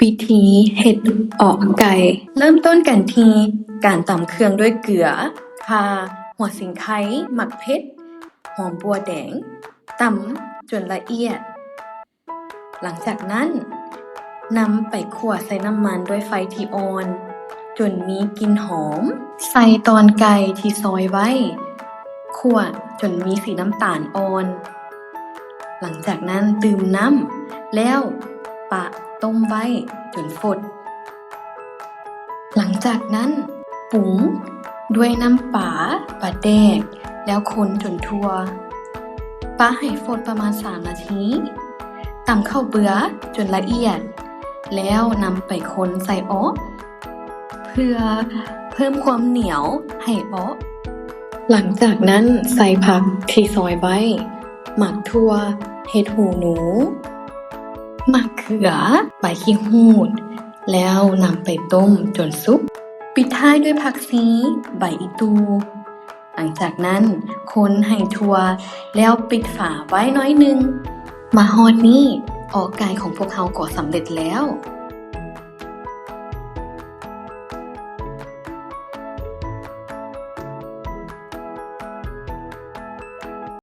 ວິທີເຮັດເອາະໄກ່. ເລີ່ມຕົ້ນກັນທີ່ການຕຳເຄື່ອງດ້ວຍເກືອ, ຂ່າ, ຫົວສີໄຄ, ໝາກເຜັດ, ຫອມບົ່ວແດງ, ຕຳຈົນລະອຽດ. ຫຼັງຈາກນັ້ນ, ນຳໄປຂົ້ວໃສ່ນ້ຳມັນດ້ວຍໄຟທີ່ອ່ອນ ຈົນມີກິ່ນຫອມ. ໃສ່ຕອນໄກ່ທີ່ຊອຍໄວ້, ຂົ້ວຈົນມີສີນ້ຳຕານອ່ອນ. ຫຼັງຈາກນັ້ນຕື່ມນ້ຳ ແລ້ວປະຕົ້ມໄວ້ຈົນຟົດ. ຫຼັງຈາກນັ້ນປຸງດ້ວຍນ້ຳປາ, ປາແດກ ແລ້ວຄົນຈົນທົ່ວ. ປະໃຫ້ຟົດປະມານສາມນາທີ. ຕຳເຂົ້າເບືອຈົນລະອຽດ ແລ້ວນຳໄປຄົນໃສ່ເອາະ ເພື່ອເພີ່ມຄວາມໜຽວໃຫ້ເອາະ. ຫຼັງຈາກນັ້ນໃສ່ຜັກທີ່ຊອຍໄວ້, ໝາກຖົ່ວ, ເຫັດຫູໜູ, ໝາກເຂືອ, ໃບຂີ້ຫູດ ແລ້ວນຳໄປຕົ້ມຈົນສຸກ. ປິດທ້າຍດ້ວຍຜັກຊີ, ໃບອີ່ຕູ່. ຫຼັງຈາກນັ້ນຄົນໃຫ້ທົ່ວ ແລ້ວປິດຝາໄວ້ໜ້ອຍໜຶ່ງ. ມາຮອດນີ້, ເອາະໄກ່ຂອງພວກເຮົາກໍສຳເລັດແລ້ວ.